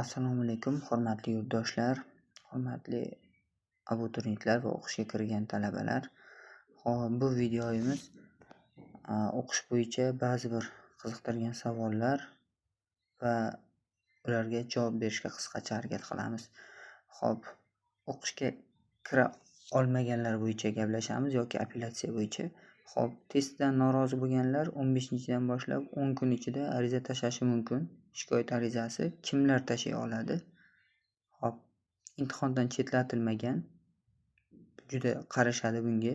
Assalomu alaykum, hurmatli yurtdoshlar, hurmatli abituriyentlar va o'qishga kirgan talabalar. Xo'p, bu videomiz o'qish bo'yicha ba'zi bir qiziqtirgan savollar va ularga javob berishga qisqacha harakat qilamiz. Xo'p, o'qishga kira olmaganlar bo'yicha gaplashamiz yoki apellyatsiya bo'yicha. Xo'p, testdan norozi bo'lganlar 15-dan boshlab 10 kun ichida ariza tashlashi mumkin. Shikoyat arizasi kimlar tashlay oladi? Xo'p, imtihondan chetlatilmagan, juda qarashadi bunga.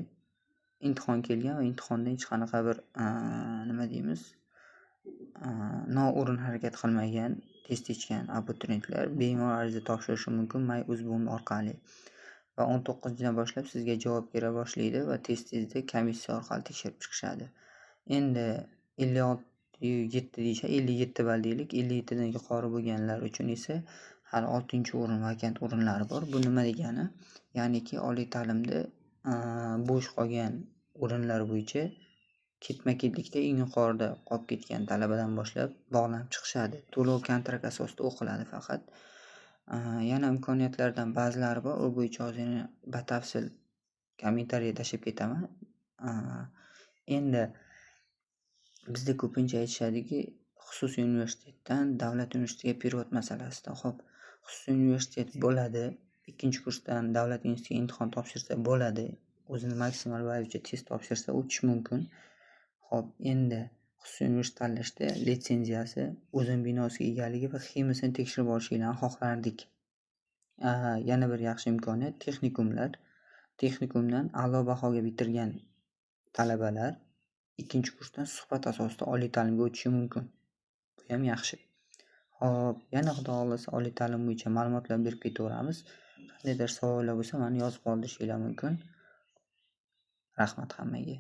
Imtihon kelgan va imtihonda hech qanaqa bir, nima deymiz, noo'rin harakat qilmagan, test ichgan abituriyentlar bemalol ariza topshirishi mumkin My.Uzbom orqali. Va 19-dan boshlab sizga javob kela boshlaydi va testingizni komissiya orqali tekshirib chiqishadi. Endi 56 7 deyishadi, 57 ball deylik, 57 dan yuqori bo'lganlar uchun esa hali 6-o'rin vakant o'rinlari bor. Bu nima degani? Ya'niki oliy ta'limda bo'sh qolgan o'rinlar bo'yicha ketma-ketlikda eng yuqorida qolib ketgan talabadan boshlab bog'lanib chiqishadi. To'lov kontrakt asosida o'qiladi faqat. Yana imkoniyatlardan ba'zilari bor. U bo'yicha hozir yana batafsil kommentariya tashlab ketaman. Endi bizda ko'pincha aytishadiki, xususiy universitetdan davlat universitetiga перевод masalasida. Xo'p, xususiy universitet bo'ladi. Ikkinchi kursdan davlat institutiga imtihon topshirsa bo'ladi. O'zini maksimal ballicha test topshirsa, o'tish mumkin. Xo'p, endi xususiy universitet tanlashda litsenziyasi, o'zini binosiga egaligi va XIMSini tekshirib olishinglarni xohlardik. Yana bir yaxshi imkoniyat texnikumlar. Texnikumdan a'lo bahoga bitirgan talabalar ikkinchi kursdan suhbat asosida oliy ta'limga o'tishi mumkin. Buyam yaxshi. Xo'p, yana, Xudo xohlasa, oliy ta'lim bo'yicha ma'lumotlar berib ketaveramiz. Qandaydir savollar bo'lsa, mani yozib qoldirishinglar mumkin. Rahmat hammaga.